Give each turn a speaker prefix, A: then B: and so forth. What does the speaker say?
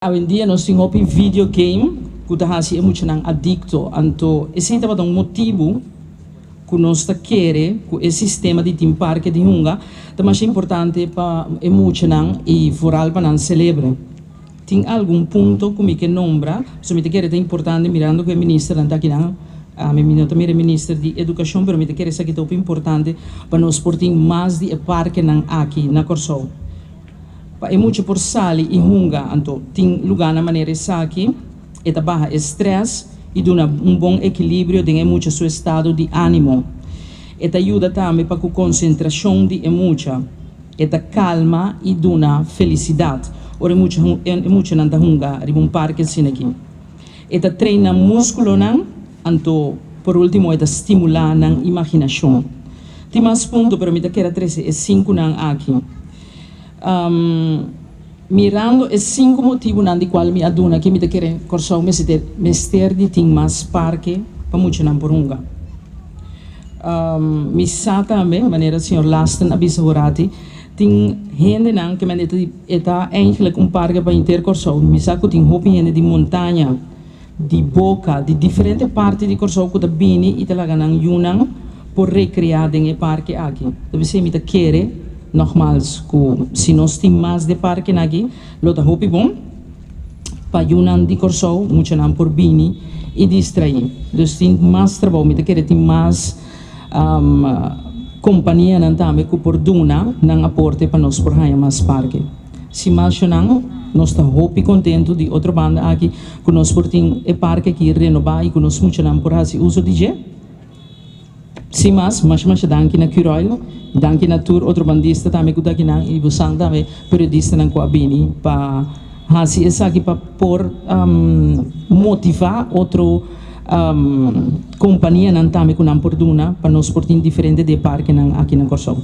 A: Awendia nos tin hopi video game ku ta hasi e muchanan adikto, anto esei tabata un motibu ku nos ta kere ku e sistema di tin parke di hunga ta masha importante pa e muchanan i vooral pa nan selebre. Tin algun punto ku mi ke nombra, pasobra mi ta kere ta importante mirando ku e ministernan ta akinan, ami mi no ta mira e minister di edukashon pero mi ta kere esaki ta hopi importante pa nos por tin mas di e parkenan aki na Kòrsou. Pa e mucha por sali i hunga, anto tin lugánan manera esaki, e ta baha e strès i duna un bon ekilibrio den e mucha su estado di ánimo. E ta yuda tambe pa ku konsentrashon di e mucha. E ta kalma i duna felisidat ora e mucha e muchanan ta hunga riba un parke asina aki. E ta train nan múskulonan, anto por último e ta stimulá nan imaginashon. Tin mas punto, pero mi ta kere trese e sinkunan aki. Mirando e sinku motibunan di kual mi a duna ki mi ta kere Kòrsou mester mester di tin mas parke pa muchanan por hunga. Mi sa tambe, manera señor Lasten a bisa horati, tin hendenan ke men e ta eigenlijk un parke pa henter Kòrsou. Mi sa ku tin hopi hende di montaña. Di boka di diferente parti di Kòrsou ku ta bini i ta laga nan yunan por rekreá den e parke aki. Ta p'esei mi ta kere nògmals ku si nos tin mas di e parkenan aki lo ta hopi bon pa yunan di Kòrsou, muchanan por bini i distraí. Dus tin mas trabou, mi ta kere tin mas kompanianan tambe ku por duna nan aporte pa nos por haña mas parke. Si mashonan, nos ta hopi kontentu di otro banda aki ku nos por tin e parke aki renobá i ku nos muchanan por hasi uso di dje. Sin mas, masha masha danki na Curoil, danki na tur otro bandista tambe ku ta akinan i bosan tambe periodistanan ku a bini pa hasi esaki pa por motivá otro kompanianan tambe ku nan por duna pa nos por tin diferente di e parkenan aki na Kòrsou.